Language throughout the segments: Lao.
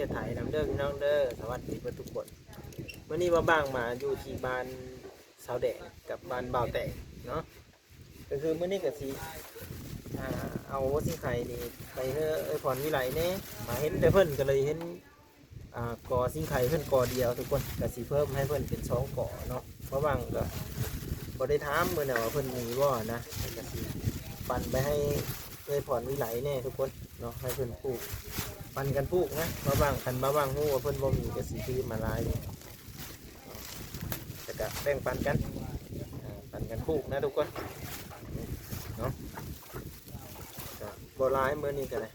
ໄປຖ່າຍນຳເດີພີ່ນ້ອງເດີ. ສະຫວັດດີເບິດທຸກຄົນ. ມື້ນີ້ບ່າວບາງມາຢູ່ທີ່ບ້ານສາວແດງກັບບ້ານບ່າວແຕງເນາະ. ກໍຄືມື້ນີ້ກໍຊິ ອ່າ ເອົາຊິງໄຄນີ້ໄປໃຫ້ເອື້ອຍພອນວິໄລແດ່. ມາເຫັນແຕ່ເພິ່ນກໍເລີຍເຫັນ ອ່າ ກໍຊິງໄຄເພິ່ນກໍດຽວທຸກຄົນ ກໍຊິເພີ່ມໃຫ້ເພິ່ນເປັນສອງກໍເນາະ. ບ່າວບາງກໍບໍ່ໄດ້ຖາມເພິ່ນນະວ່າເພິ່ນມີບໍ່ນະ, ກໍຊິປັ່ນໄປໃຫ້ເອື້ອຍພອນວິໄລແດ່ທຸກຄົນເນາະ ໃຫ້ເພິ່ນປູກ ປັ່ນກັນປູກນະ. ບ່າວບາງ ຄັນບ່າວບາງຮູ້ວ່າເພິ່ນບໍ່ມີກໍຊິຊື້ມາຫຼາຍ ແລ້ວກະແບ່ງປັນກັນ ເອີ ປັນກັນປູກນະທຸກຄົນເນາະ. ກະບໍ່ຫຼາຍ ມື້ນີ້ກະໄດ້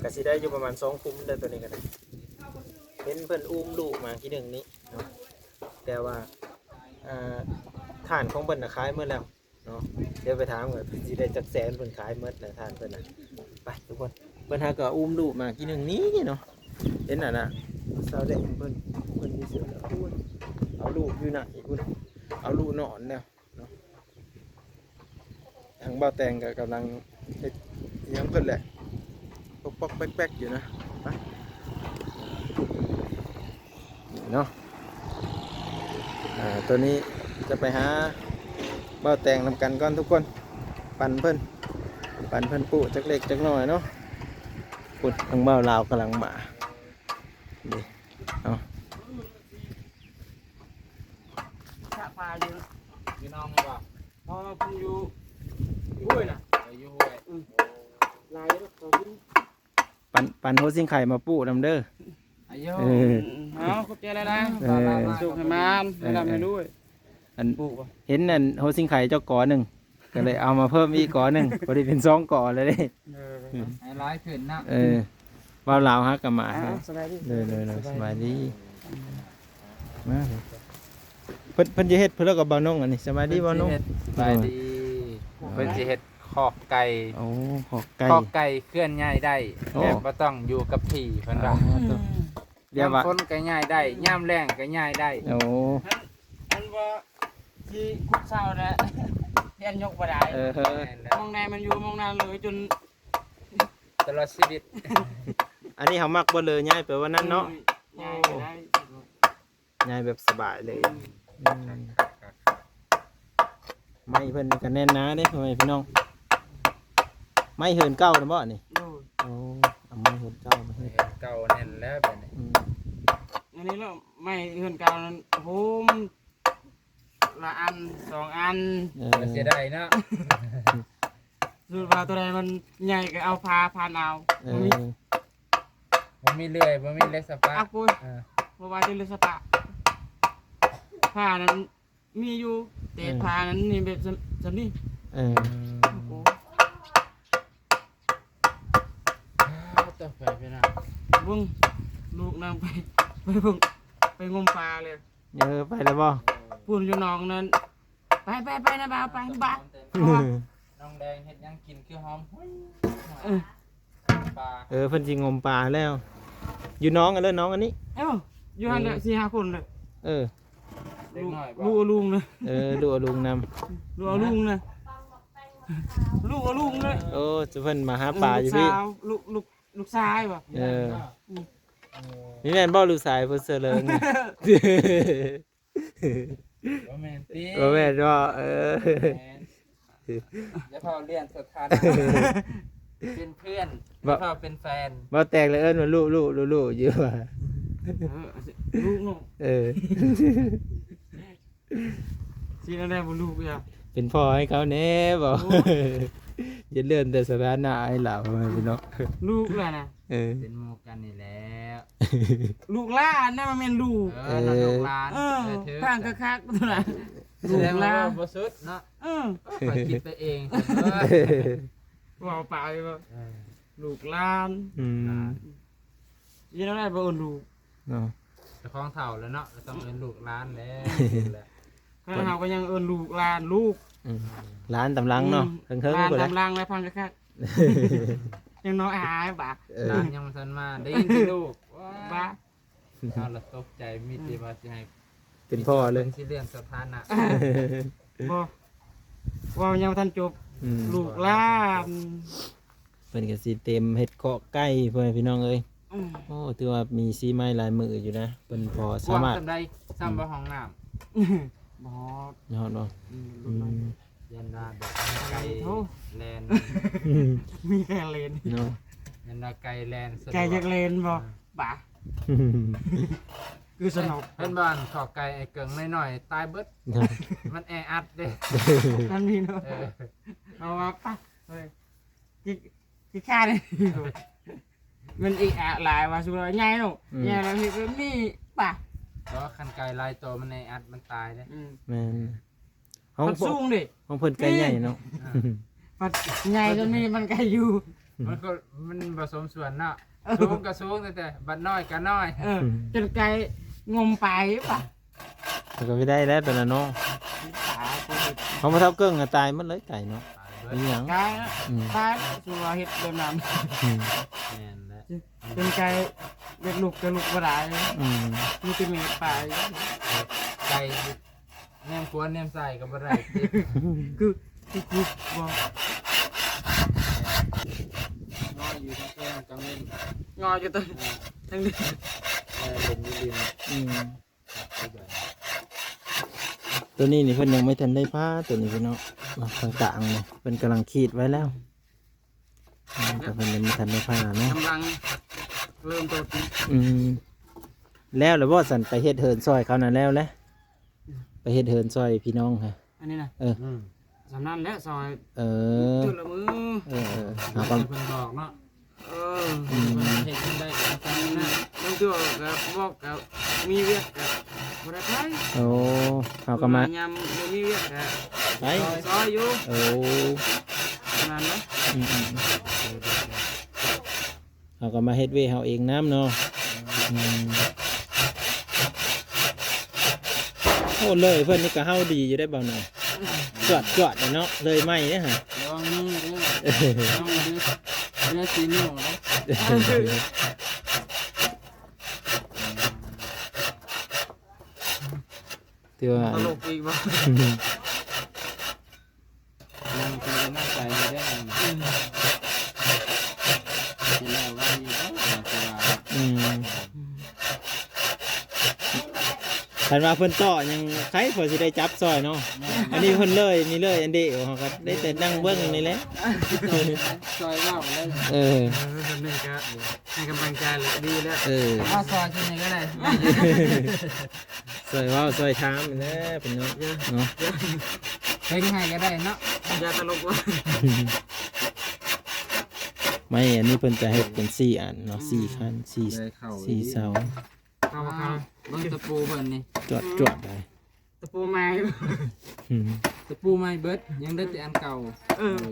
ກະຊິໄດ້ຢູ່ປະມານສອງຂຸມເດີ ໂຕນີ້ກະໄດ້. ເຫັນເພິ່ນອຸ້ມລູກມາກີ້ໜຶ່ງນີ້ເນາະ ແຕ່ວ່າ ອ່າ ຖ່ານຂອງເພິ່ນນະຂາຍໝົດແລ້ວ ເນາະ. ດຽວໄປຖາມວ່າເພິ່ນຊິໄດ້ຈັກແສນ ເພິ່ນຂາຍໝົດແລ້ວຖ່ານເພິ່ນນະ. ໄປທຸກຄົນ ເພິ່ນຫາກໍອຸ້ມລູກມາກີ້ໜຶ່ງນີ້ເນາະ. ເຫັນອັນນະ ສາວແດງເພິ່ນ ເພິ່ນມີເສື້ອ ເອົາລູກຢູ່ນະ ເອົາລູກນອນແລ້ວເນາະ. ທາງບ່າວແຕງກໍກຳລັງເຮັດຫຍັງເພິ່ນແຫຼະ ປົກໆແປັກໆຢູ່ນະ. ໄປ ນີ້ເນາະ ອ່າ ໂຕນີ້ຈະໄປຫາບ່າວແຕງນຳກັນກ່ອນທຸກຄົນ ປັ່ນເພິ່ນ ປັ່ນເພິ່ນປູກຈັກເລັກຈັກນ້ອຍເນາະ. ພຸ້ນ ທາງບ່າວລາວກຳລັງມາ ນີ້ເນາະ. ສະປາຢູ່ ຢູ່ໜອງນີ້ບໍ່? ອໍ ເພິ່ນຢູ່ຫ້ວຍນະ ເອີ ຢູ່ຫ້ວຍ ອືມ ຫຼາຍຢູ່ດອກ ຂໍກິນ ປັ່ນ ປັ່ນຫົວຊິງໄຄມາປູກນຳເດີ. ອາຍຸ ເອີ ເອົາ ຂອບໃຈຫຼາຍໆ ເອີ ໃຫ້ສຸກໃຫ້ໝານ ໃຫ້ລ່ຳໃຫ້ລວຍ. ອັນ ປູກບໍ່ ເຫັນອັນຫົວຊິງໄຄເຈົ້າກໍໜຶ່ງ ກໍເລີຍເອົາມາເພີ່ມອີກກໍໜຶ່ງ ພໍດີເປັນສອງກໍແລ້ວເດ້. ເອີ ໃຫ້ຫຼາຍຂຶ້ນເນາະ. ເອີ ບ່າວລາວຫາກໍມາ. ອ່າ ສະບາຍດີ ໂດຍໆໆ ສະບາຍດີ ສະບາຍດີ. ມາ ເພິ່ນ ເພິ່ນຈະເຮັດເພື່ອກັບບ່າວນົງ ອັນນີ້. ສະບາຍດີບ່າວນົງ. ເພິ່ນຊິເຮັດ ສະບາຍດີ. ເພິ່ນຊິເຮັດຄອກໄກ່. ໂອ້ ຄອກໄກ່ ຄອກໄກ່ເຄື່ອນຍ້າຍໄດ້ ໂອ້ ແບບບໍ່ຕ້ອງຢູ່ກັບທີ່ ເພິ່ນວ່າ. ອ່າ ໂຕ ອືມ ແບບວ່າ ຍາມຝົນກໍຍ້າຍໄດ້ ຍາມແລ້ງກໍຍ້າຍໄດ້. ໂອ້ ອັນ ອັນວ່າຊິຂຸດເສົານະ ແມ່ນຍົກບໍ່ໄດ້. ເອີ ແມ່ນແລ້ວ ໝ່ອງໃດມັນຢູ່ໝ່ອງນັ້ນເລີຍ ຈົນຕະຫຼອດຊີວິດ. ອັນນີ້ເຮົາມັກບໍ່ເລີຍ ຍ້າຍໄປບ່ອນນັ້ນເນາະ. ອືມ ຍ້າຍໄປໄດ້ ໂອ້ ງ່າຍແບບສະບາຍເລີຍ. ອືມ ອືມ ໄມ້ເພິ່ນກໍແໜ້ນໜາເດ້ ພໍ່ແມ່ພີ່ນ້ອງ. ໄມ້ເຮືອນເກົ່ານະບໍ່ນີ້? ໂດຍ. ໂອ້ ເອົາໄມ້ເຮືອນເກົ່າມາເຮັດ ໄມ້ເຮືອນເກົ່າແໜ້ນແລ້ວບາດນີ້. ອືມ ອັນນີ້ລະ ໄມ້ເຮືອນເກົ່ານັ້ນ ໂອ້ໂຫ ລະອັນສອງອັນ. ເອີ ເສຍດາຍເນາະ. ສົມມຸດວ່າໂຕໃດມັນໃຫຍ່ກໍເອົາພາພັນເອົາ. ເອີ ບໍ່ມີ ບໍ່ມີເລື່ອຍ ບໍ່ມີເຫຼັກສະປະ. ເອົາປຸ້ນ ເອີ ບໍ່ວ່າແຕ່ເຫຼັກສະປະ ພານັ້ນມີຢູ່ ແຕ່ ເອີ ພານັ້ນນີ້ແບບ ສ່ຳ ສ່ຳນີ້. ເອີ ອືມ ໂອ້ໂຫ ຕາຍໄປເນາະ. ເບິ່ງ ລູກນາງໄປ ໄປເບິ່ງ ໄປງົມປາເລີຍ. ເອີ ໄປແລ້ວບໍ່? ພຸ້ນຢູ່ໜອງນັ້ນ ໄປ ໄປ ໄປນະບ່າວ ໄປນະບ່າວ. ນ້ອງແດງເຮັດຫຍັງກິນຄືຫອມຫຸຍ ເອີ ປາ. ເອີ ເພິ່ນຊິງົມປາແລ້ວ. ຢູ່ໜອງອັນເລີ ໜອງອັນນີ້. ເອີ ຢູ່ຫັ້ນແຫຼະ ເອີ ສີ່ຫ້າຄົນເລີ. ເອີ ເດັກນ້ອຍບໍ່? ລູກ ລູກເອົາລຸງນະ. ເອີ ລູກເອົາລຸງນຳ ລູກເອົາລຸງນະ ລູກເອົາລຸງນະ. ໂອ້ ຈຸເພິ່ນມາຫາປາຢູ່ພີ້ ລູກສາວ ລູກ ລູກ ລູກຊາຍບໍ່? ເອີ ອືມ ນີ້ແມ່ນບໍ່ ລູກຊາຍເພິ່ນເສື້ອເຫຼືອງ? ບໍ່ແມ່ນຕິ ບໍ່ແມ່ນບໍ່? ເອີ ແມ່ນ ຢ່າເວົ້າເລື່ອງສະຖານະ ເປັນເພື່ອນ ບໍ່ ຢ່າເວົ້າເປັນແຟນ. ບໍ່ແຕກແລ້ວເອີ້ນວ່າລູກ ລູກ ລູກ ລູກຢູ່ວ່າ ເອີ ລູກເນາະ. ເອີ ຊິແນວໃດບໍ່ລູກ ເປັນພໍ່ໃຫ້ເຂົາແດ່ບໍ່? ໂອ້ຍ ຢ່າເລື່ອນແຕ່ສະຖານະໃຫ້ລາວ ພໍ່ແມ່ພີ່ນ້ອງ ລູກລະນະ. ເອີ ເປັນໝູ່ກັນນີ້ແຫຼະ ລູກຫຼານນະ ບໍ່ແມ່ນລູກ. ເອີ ເອີ ລູກຫຼານ ເອີ ເອີ ຖືກ ຟັງຄັກໆ ລູກຫຼານ ສະແດງວ່າເວົ້າບໍ່ສຸດເນາະ. ເອີ ຂ້ອຍຄິດໄປເອງ ເວົ້າໄປວ່າ ເອີ ລູກຫຼານ. ອືມ ຊິແນວໃດບໍ່ເອີ້ນລູກເນາະ? ເຈົ້າຂອງເຖົ້າແລ້ວເນາະ ກໍຕ້ອງເອີ້ນລູກຫຼານແຫຼະ. ແລ້ວ ເຮົາກໍຍັງເອີ້ນລູກຫຼານ ລູກ ອືມ ຫຼານຕາມຫຼັງເນາະ. ອືມ ເຫິງໆ ຫຼານ ພຸ້ນແຫຼະ ຕາມຫຼັງແລ້ວ ຟັງຄັກໆ ຍັງນ້ອຍອາຍບາດ. ເອີ ຫຼານຍັງບໍ່ທັນມາ ໄດ້ຍິນແຕ່ລູກ ບາດ ເຮົາລະຕົກໃຈ ມີແຕ່ວ່າຊິໃຫ້ ເປັນພໍ່ເລີຍ ເພິ່ນຊິເລື່ອນສະຖານະ. ບໍ່ ເວົ້າຍັງບໍ່ທັນຈົບ. ອືມ ລູກຫຼານ ເພິ່ນກໍຊິເຕັມເຮັດຄອກໄກ່ ພໍ່ແມ່ພີ່ນ້ອງເອີຍ. ອືມ ໂອ້ ຖືວ່າມີສີໄມ້ລາຍມືຢູ່ນະ ເພິ່ນພໍສາມາດ ກວ້າງສ່ຳໃດ ສ່ຳບໍ່ ອືມ ຫ້ອງນ້ຳ? ບໍ່ຮອດ ຮອດບໍ່? ອືມ ອືມ ຢ້ານວ່າແບບໄກ່ ໂອ້ ແລ່ນ ມີແຕ່ເລນເນາະ ຢ້ານວ່າໄກ່ແລ່ນສະດວກ ໄກ່ຢາກເລນບໍ່? ອືມ ປະ ຄືສະໜຸກ ເຫັນ ເຫັນບໍ່ ອັນຂອກໄກ່ໄອ້ເກີງນ້ອຍໆ ຕາຍເບິດ ມັນແອອັດເດ້ ມັນມີເນາະ ເອີ ເອົາວ່າປະ ເອີ ຂີ້ ຂີ້ຄ້ານ ມັນອີອະຫຼາຍວ່າ ສົມມຸດວ່າໃຫຍ່ເນາະ ອືມ ໃຫຍ່ແລ້ວເຮັດແບບນີ້ປະ ເພາະຄັນໄກ່ຫຼາຍໂຕມັນແອອັດ ມັນຕາຍເດ້ ອືມ ແມ່ນ ຂອງ ມັນສູງເດ້ ຂອງເພິ່ນໄກ່ໃຫຍ່ເນາະ ອ່າ ມັນໃຫຍ່ກວ່ານີ້ມັນໄກ່ຢູ່ ມັນກໍ ມັນບໍ່ສົມສ່ວນເນາະ ເອີ ສູງກໍສູງ ແຕ່ບັດນ້ອຍກໍນ້ອຍ ເອີ ອືມ ຈົນໄກ່ງົມໄປປະ ມັນກໍບໍ່ໄດ້ແລ້ວຕອນນັ້ນເນາະ ຂອງພໍ່ເຖົ້າເກິ່ງນະຕາຍໝົດເລີຍໄກ່ເນາະ ຕາຍເບິດ ມີຫຍັງ ຕາຍ ອືມ ຕາຍ ສົມມຸດວ່າເຮັດແບບນັ້ນ ອືມ ແມ່ນແຫຼະ ເປັນໄກ່ເຮັດລູກກໍລູກບໍ່ໄດ້ ອືມ ມີແຕ່ແມ່ໄປ ໄກ່ແນມຂວາແນມຊ້າຍກໍບໍ່ໄດ້ ຄື ຄື ຄືບໍ່ ງໍຢູ່ທາງເທິງກໍມີ ງໍຢູ່ຕົວ ອ່າ ທາງນີ້ ແລະ ເຫຼັ້ນຢູ່ດິນ ອືມ ຕົວນີ້ນີ້ເພິ່ນຍັງບໍ່ທັນໄດ້ຜ່າ ຕົວນີ້ພີ່ນ້ອງ ຂ້າງກາງນີ້ເພິ່ນກຳລັງຂີດໄວ້ແລ້ວ ອືມ ແຕ່ເພິ່ນຍັງບໍ່ທັນໄດ້ຜ່າເນາະ ກຳລັງເລີ່ມຕົ້ນ ອືມ ແລ້ວລະບໍ່? ຊັ້ນໄປເຮັດເຮືອນຊ່ອຍເຂົານັ້ນແລ້ວແຫຼະ ໄປເຮັດເຮືອນຊ່ອຍພີ່ນ້ອງຫັ້ນ ອັນນີ້ນະ ເອີ ອືມ ສ່ຳນັ້ນແຫຼະ ຊ່ອຍ ເອີ ເທື່ອລະມື້ ເອີ ເອີ ເຮົາກໍ ເພິ່ນບອກເນາະ ເອີ ອືມ ເຮັດຈັ່ງໃດກໍຕ້ອງນະ ບາງເທື່ອກໍບອກກໍມີວຽກກໍບໍ່ໄດ້ໄປ ໂອ້ ເຮົາກໍມາ ຍາມບໍ່ມີວຽກກໍໄປ ຊ່ອຍຢູ່ ໂອ້ ປະມານນັ້ນ ອືມໆ ເຮົາກໍມາເຮັດເວກເຮົາເອງນຳເນາະ ອືມ ໂອ້ ເລີຍເພິ່ນນີ້ກໍເຫົ່າດີຢູ່ໄດ໋ ເບົາໜ້ອຍ ຈວດໆເນາະ ເລີຍໄມ້ເດ້ຫະ ລະວັງມືເດີ ລະວັງມືເດີ ເຫຼືອສີ່ນິ້ວເດ້ ຖືວ່າ ຕະຫຼົກອີກບໍ່? ຍັງເປັນກຳລັງໃຈໃຫ້ເດີ້ ອືມ ຊິແລ້ວໄວຢູ່ບໍ່ ວ່າຊິວ່າ ອືມ ອືມ ຄັນວ່າເພິ່ນຕໍ່ຍັງໄຄພໍຊິໄດ້ຈັບຊ່ອຍເນາະ ແມ່ນ ອັນນີ້ເພິ່ນເລີຍ ນີ້ເລີຍ ອັນເດ ເຮົາກໍໄດ້ແຕ່ນັ່ງເບິ່ງນີ້ແຫຼະ ຊ່ອຍເວົ້າເລີຍ ເອີ ເອີ ແບບນີ້ກໍໃຫ້ກຳລັງໃຈແຫຼະ ດີແລ້ວ ເອີ ວ່າຊ່ອຍຊິນີ້ກໍໄດ້ ຊ່ອຍເວົ້າຊ່ອຍຖາມແຫຼະພີ່ນ້ອງເນາະ ເປັນໃຫ້ກໍໄດ້ເນາະ ຢ່າຕະຫຼົກ ໄມ້ອັນນີ້ເພິ່ນຈະເຮັດເປັນສີ່ອັນເນາະ ອືມ ສີ່ຂັ້ນ ສີ່ ສີ່ເສົາ ເອົາ ເບິ່ງຕະປູເພິ່ນນີ້ ຈວດໆໄດ໋ ຕະປູໃໝ່ ອືມ ຕະປູໃໝ່ເບິດ ຍັງໄດ້ແຕ່ອັນເກົ່າ ເອີ ເອີ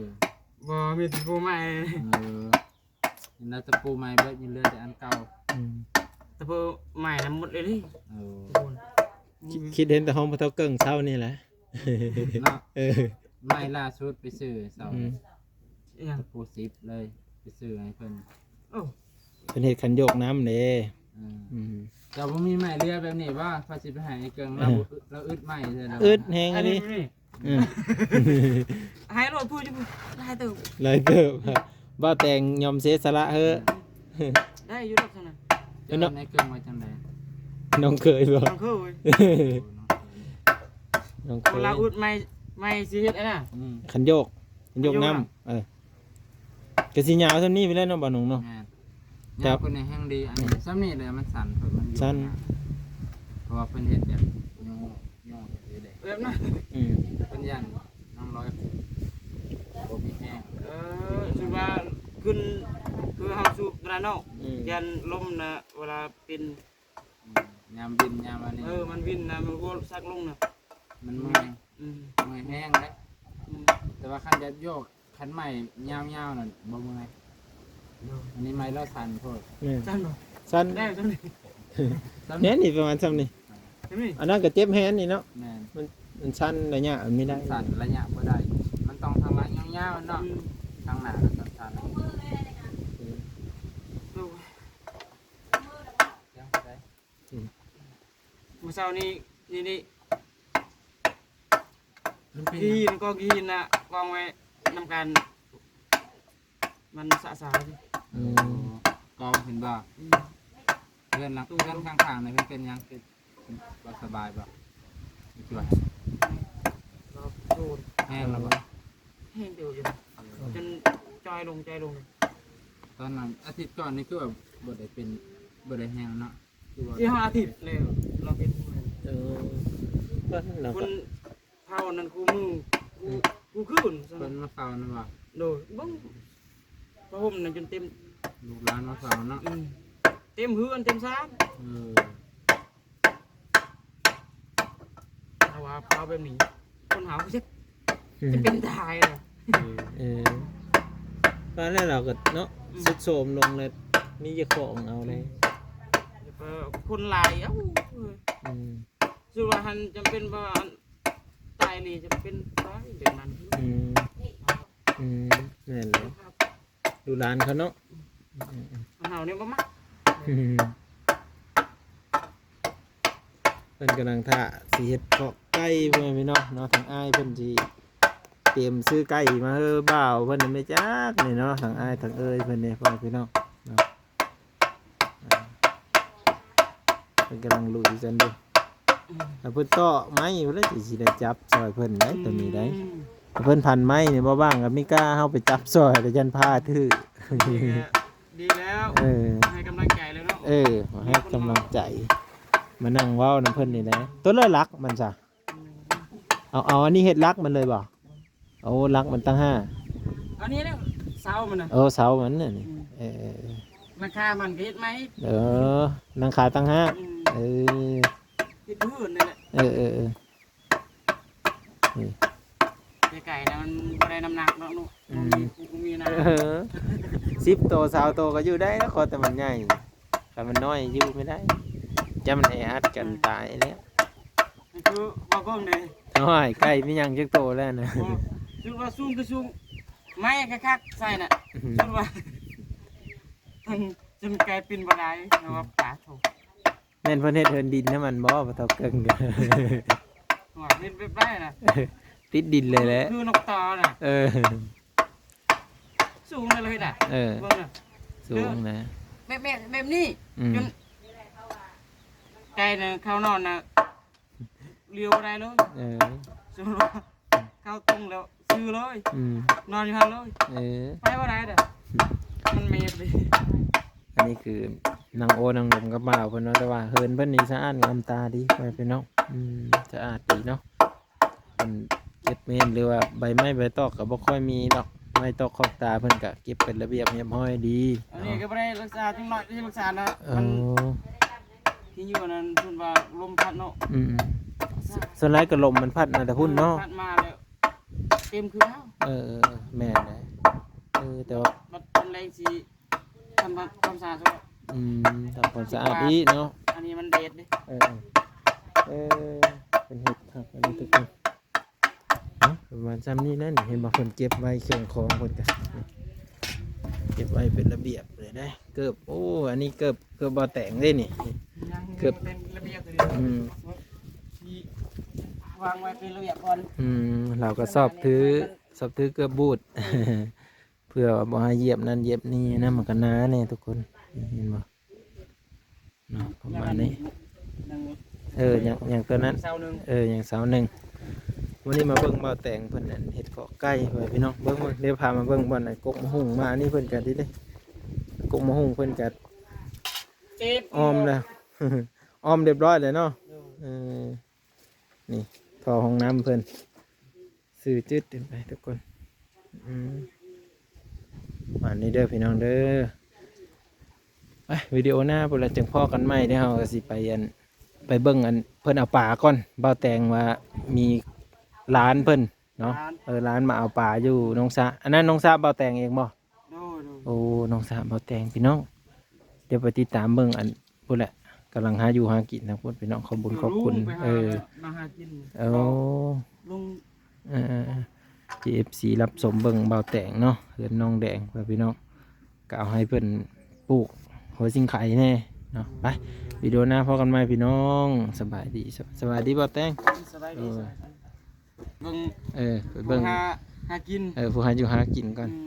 ບໍ່ ມີຕະປູໃໝ່ ເອີ ຍັງໄດ້ຕະປູໃໝ່ເບິດ ຍັງເຫຼືອແຕ່ອັນເກົ່າ ອືມ ຕະປູໃໝ່ນະໝົດເລີຍນີ້ ເອີ ຕະປູ ຄິດ ຄິດເຫັນແຕ່ຂອງພໍ່ເຖົ້າເກິ່ງເຊົານີ້ແຫຼະ ເນາະ ເອີ ໃໝ່ລ່າສຸດໄປຊື້ເຊົາ ອືມ ອີຫຍັງ ຕະປູສິບເລີຍ ໄປຊື້ໃຫ້ເພິ່ນ ໂອ້ ເພິ່ນເຮັດຄັນໂຍກນຳເດ້ ອືມ ອືມ ເຈົ້າບໍ່ມີໄມ້ເຫຼືອແບບນີ້ບໍ່? ຂ້ອຍຊິໄປໃຫ້ໄອ້ເກິ່ງ ລາວ ລາວອຶດໄມ້ເທື່ອ ອຶດແຮງອີ່ຫຼີ ອືມ ໃຫ້ໂລດ ຜູ້ຢູ່ ຫຼາຍເຕີບ ຫຼາຍເຕີບ ບ່າວແຕງຍອມເສຍສະຫຼະເຮີ້ ໄດ້ຢູ່ດອກຊັ້ນນະ ເຈົ້າເນາະ ໃຫ້ເກິ່ງວ່າຈັ່ງໃດ? ນ້ອງເຂີຍບໍ່? ນ້ອງເຂີຍ ນ້ອງເຂີຍ ເວລາອຸດໄມ້ ໄມ້ຊິເຮັດອັນນະ ອືມ ຄັນໂຍກ ຄັນໂຍກນຳ ເອີ ກໍຊິຍາວສ່ຳນີ້ໄປແລ້ວເນາະ ບ່າວໜຸ່ງເນາະ ແມ່ນ ຍາວກວ່ານີ້ແຮງດີ ອັນນີ້ສ່ຳນີ້ແຫຼະ ມັນສັ້ນ ເພິ່ນມັນຢູ່ສັ້ນ ເພາະວ່າເພິ່ນເຮັດແບບໂຍກ ໂຍກຈັ່ງຊີ້ເດ້ ແບບນັ້ນ ອືມ ເພິ່ນຢ້ານນ້ອງລອຍບໍ່ມີແຮງ ເອີ ຄືວ່າຂຶ້ນ ຄືເຮົາສູບນັ້ນເນາະ ອືມ ຢ້ານລົມນະ ເວລາປິ່ນ ອືມ ຍາມວິນຍາມອັນນີ້ ເອີ ມັນວິນນະ ມັນຫົວສັກລົງນະ ມັນເມື່ອຍ ອືມ ເມື່ອຍແຮງເດ້ ອືມ ແຕ່ວ່າຄັນຈະໂຍກ ຄັນໄມ້ຍາວໆນັ້ນບໍ່ເມື່ອຍ ໂດຍ ອັນນີ້ໄມ້ລາວສັ້ນໂພດ ແມ່ນ ສັ້ນບໍ່? ສັ້ນ ແມ່ນ ສ່ຳນີ້ ແມ່ນນີ້ປະມານສ່ຳນີ້ ສ່ຳນີ້ ອັນນັ້ນກໍເຈັບແຮງນີ້ເນາະ ແມ່ນ ມັນ ມັນສັ້ນໄລຍະມັນບໍ່ໄດ້ ມັນສັ້ນໄລຍະບໍ່ໄດ້ ມັນຕ້ອງທາງຫຼັງຍາວໆເນາະ ອືມ ທາງໜ້າກໍສັ້ນໆ ໂດຍ ຈັ່ງໃດ ອືມ ມື້ເຊົ້ານີ້ ນີ້ ນີ້ ມັນເປັນຫຍັງ? ຂີ້ຫີນ ກອງຂີ້ຫີນນະ ວາງໄວ້ນຳກັນ ມັນສະສາຍ ໂອ້ ກອງເຫັນບໍ່? ອືມ ເຮືອນຫຼັງ ເຮືອນຂ້າງໆນີ້ເພິ່ນເປັນຫຍັງ? ຄືບໍ່ສະບາຍບໍ່? ເປັນຈວດ ລາວໂດນ ແຫ້ງແລ້ວບໍ່? ແຫ້ງເຕີບຢູ່ ເອີ ຈົນຈອຍລົງ ຈອຍລົງ. ຕອນນັ້ນອາທິດກ່ອນນີ້ຄືວ່າບໍ່ໄດ້ເປັນ ບໍ່ໄດ້ແຫ້ງເນາະ? ຄືວ່າ ສີ່ຫ້າອາທິດແລ້ວ ລາວເປັນ ເອີ ເພິ່ນລາວ ຄົນເຝົ້ານັ້ນຄູ່ມື້ ອືມ ຄູ່ຄືນ ເພິ່ນມາເຝົ້ານັ້ນວ່າ ໂດຍ ເບິ່ງຜ້າຫົ່ມນັ້ນຈົນເຕັມ ລູກຫຼານມາເຝົ້າເນາະ ອືມ ເຕັມເຮືອນເຕັມຊານ ເອີ ຖ້າວ່າເຝົ້າແບບນີ້ ຄົນເຮົາຊິ ອືມ ຊິເປັນຕາຍລະ ເອີ ເອີ ວ່າແລ້ວລາວກໍເນາະ ອືມ ຊຸດໂຊມລົງແລ້ວ ມີເຈົ້າຂອງເອົາເລີຍ ອືມ ຄົນຫຼາຍ ເອົ້າ ອືມ ຄືວ່າຫັ້ນຈຳເປັນວ່າ ຕາຍນີ້ຈະເປັນຕາຍແບບນັ້ນ ອືມ ອືມ ແມ່ນແຫຼະ ລູກຫຼານເຂົາເນາະ ອືມ ເຮົານີ້ບໍ່ມັກ ອືມ ເພິ່ນກຳລັງຖ້າຊິເຮັດເຄາະໄກ່ ພໍ່ແມ່ພີ່ນ້ອງເນາະ ທາງອ້າຍເພິ່ນຊິຕຽມຊື້ໄກ່ມາໃຫ້ບ່າວເພິ່ນແມ່ນຈັກນີ້ເນາະ ທາງອ້າຍທາງເອື້ອຍເພິ່ນນີ້ ພໍ່ແມ່ພີ່ນ້ອງເນາະ. ອ່າ ເພິ່ນກຳລັງລຸຍກັນຢູ່ ອືມ ຖ້າເພິ່ນເຕາະໄມ້ພຸ້ນແຫຼະ ຊິໄດ້ຈັບຊ່ອຍເພິ່ນໄດ໋ ອືມ ໂຕນີ້ໄດ໋ ຖ້າເພິ່ນພັນໄມ້ນີ້ບໍ່ວ່າງກໍມີກ້າເຮົາໄປຈັບຊ່ອຍ ແຕ່ຢ້ານພ້າຖືກ ດີແລ້ວ ດີແລ້ວ ເອີ ໃຫ້ກຳລັງໃຈແລ້ວເນາະ ເອີ ໃຫ້ກຳລັງໃຈ ມານັ່ງເວົ້ານຳເພິ່ນນີ້ແຫຼະ ໂຕລະຫຼັກມັນຊະ ອືມ ເອົາ ເອົາອັນນີ້ເຮັດຫຼັກມັນເລີຍບໍ່? ໂອ້ ຫຼັກມັນຕ່າງຫາກ ອັນນີ້ແຫຼະເສົາມັນນະ ໂອ້ ເສົາມັນນະນີ້ ອືມ ເອີ ເອີ ເອີ ຫຼັງຄາມັນກໍເຮັດໃໝ່ ເອີ ຫຼັງຄາຕ່າງຫາກ ອືມ ເອີ ເຮັດພື້ນນີ້ແຫຼະ ເອີ ເອີ ເອີ ນີ້ ໄກ່ໆນະມັນບໍ່ໄດ້ນ້ຳໜັກເນາະ ອືມ ມັນມີ ມີນະ ເອີ ສິບໂຕ ຊາວໂຕກໍຢູ່ໄດ້ເນາະ ຂໍແຕ່ມັນໃຫຍ່ ຖ້າມັນນ້ອຍຢູ່ບໍ່ໄດ້ ຢ້ານມັນແອອັດກັນ ອືມ ຕາຍແລ້ວ ຄືບໍ່ເບິ່ງເດ້ ໂອ້ຍ ໄກ່ມີຫຍັງຈັກໂຕແລ້ວນະ ໂອ້ ຄືວ່າສູງຄືສູງ ໄມ້ຄັກໆໃສ່ນະ ອືມ ຄືວ່າ ຈົນ ຈົນກາຍເປັນບໍ່ໄດ້ ແລ້ວວ່າປາໂຖ ແມ່ນເພິ່ນເຮັດເຮືອນດິນໃຫ້ມັນບໍ່ ບໍ່ເທົ່າເກີງ ວ່າເຮັດແບບໃດນະ ຕິດດິນເລີຍແຫຼະ ຄືນົກຕໍ່ນະ ເອີ ສູງເລີຍເຮັດນະ ເອີ ເບິ່ງນະ ສູງນະ ແບບ ແບບ ແບບນີ້ ອືມ ຈົນ ໄກ່ນະເຂົ້ານອນນະ ລຽວບໍ່ໄດ້ເລີຍ ເອີ ສົມມຸດວ່າເຂົ້າຕົງແລ້ວຊື່ເລີຍ ອືມ ນອນຢູ່ຫັ້ນເລີຍ ເອີ ໄປບໍ່ໄດ້ເດີ້ ມັນເມດເລີຍ ອັນນີ້ຄືນັ່ງໂອ້ນັ່ງລົມກັບບ່າວເພິ່ນເນາະ ແຕ່ວ່າເຮືອນເພິ່ນນີ້ສະອາດງາມຕາດີ ພໍ່ແມ່ພີ່ນ້ອງ ອືມ ສະອາດດີເນາະ ເພິ່ນເກັບແມ່ນ ຫຼືວ່າໃບໄມ້ໃບຕອກກໍບໍ່ຄ່ອຍມີດອກ ໄມ້ຕອກຂອບຕາເພິ່ນກໍເກັບເປັນລະບຽບຮຽບຮ້ອຍດີ ອັນນີ້ກໍບໍ່ໄດ້ຮັກສາ ຈັກໜ້ອຍຊິຮັກສານະ ເອີ ມັນ ທີ່ຢູ່ອັນນັ້ນເພິ່ນວ່າລົມພັດເນາະ ອືມ ສ່ວນຫຼາຍກໍລົມມັນພັດມາແຕ່ພຸ້ນເນາະ ພັດມາແລ້ວເຕັມຄືເກົ່າ ເອີ ເອີ ເອີ ແມ່ນແຫຼະ ເອີ ແຕ່ວ່າບັດຕອນແລງຊິ ທຳຄວາມສະອາດ ອືມ ທຳຄວາມສະອາດອີກເນາະ ອັນນີ້ມັນແດດເດ້ ເອີ ເອີ ເອີ ເພິ່ນເຮັດຄັກອັນນີ້ທຸກຄົນ ເນາະ ປະມານຊ່ຳນີ້ແຫຼະ ເຫັນບໍ່ ເພິ່ນເກັບໄວ້ເຄື່ອງຂອງເພິ່ນກະ ເກັບໄວ້ເປັນລະບຽບເລີຍເດ້ ເກີບ ໂອ້ ອັນນີ້ເກີບ ເກີບບໍ່ແຕງເດ້ນີ້ ເກີບ ອືມ ວາງໄວ້ເປັນລະບຽບກ່ອນ ອືມ ລາວກໍຊອບຖື ຊອບຖືເກືອບບູດ ເພື່ອວ່າບໍ່ໃຫ້ຢຽບນັ້ນຢຽບນີ້ນະ ມັນກໍໜາແດ່ທຸກຄົນ ເຫັນບໍ່ເນາະ ປະມານນີ້ ເອີ ຍັງ ຍັງຕົວນັ້ນ ເສົາໜຶ່ງ ເອີ ຍັງເສົາໜຶ່ງ ມື້ນີ້ມາເບິ່ງບ່າວແຕງເພິ່ນ ອັນ ເຮັດເຄາະໄກ່ ພໍ່ແມ່ພີ່ນ້ອງ ເບິ່ງ ເບິ່ງ ດຽວພາມາເບິ່ງບ່ອນ ອັນ ກົກໝາກຫຸ່ງມາ ອັນນີ້ເພິ່ນກໍ ເດ້ ກົກໝາກຫຸ່ງເພິ່ນກໍອ້ອມແລ້ວ ອ້ອມຮຽບຮ້ອຍແລ້ວເນາະ ເອີ ນີ້ ທໍ່ຫ້ອງນ້ຳເພິ່ນ ຊື່ຈືດໄປທຸກຄົນ ອືມ ປະມານນີ້ເດີພີ່ນ້ອງເດີ ໄປ ວິດີໂອໜ້າພຸ້ນລະຈຶ່ງພໍ້ກັນໃໝ່ເດີ ເຮົາກໍຊິໄປ ອັນ ໄປເບິ່ງ ອັນ ເພິ່ນເອົາປາກ່ອນ ບ່າວແຕງວ່າມີຫຼານເພິ່ນເນາະ ຫຼານ ເອີ ຫຼານມາເອົາປາຢູ່ໜອງສະ ອັນນັ້ນໜອງສະບ່າວແຕງເອງບໍ່? ໂດຍ ໂດຍ ໂອ້ ນ້ອງສາວບ່າວແຕງພີ່ນ້ອງ ດຽວໄປຕິດຕາມເບິ່ງ ອັນ ພຸ້ນແຫຼະ ກຳລັງຫາຢູ່ຫາກິນທາງພຸ້ນພີ່ນ້ອງ ຂອບບຸນຂອບຄຸນ ເອີ ມາຫາກິນ ເອີ ລົງ ເອີ ເອີ ເອີ ທີ່ ເອັຟຊີ ຮັບຊົມເບິ່ງບ່າວແຕງເນາະ ເຮືອນນ້ອງແດງ ເພື່ອພີ່ນ້ອງ ກໍເອົາໃຫ້ເພິ່ນປູກຫົວຊິງໄຄແດ່ເນາະ ໄປ ວິດີໂອໜ້າພໍ້ກັນໃໝ່ພີ່ນ້ອງ ສະບາຍດີ ສະບາຍດີບ່າວແຕງ ສະບາຍດີ ເອີ ສະບາຍດີ ເບິ່ງ ເອີ ໄປເບິ່ງ ຜູ້ຫາ ຫາກິນ ເອີ ຜູ້ຫາຢູ່ຫາກິນກ່ອນ ອືມ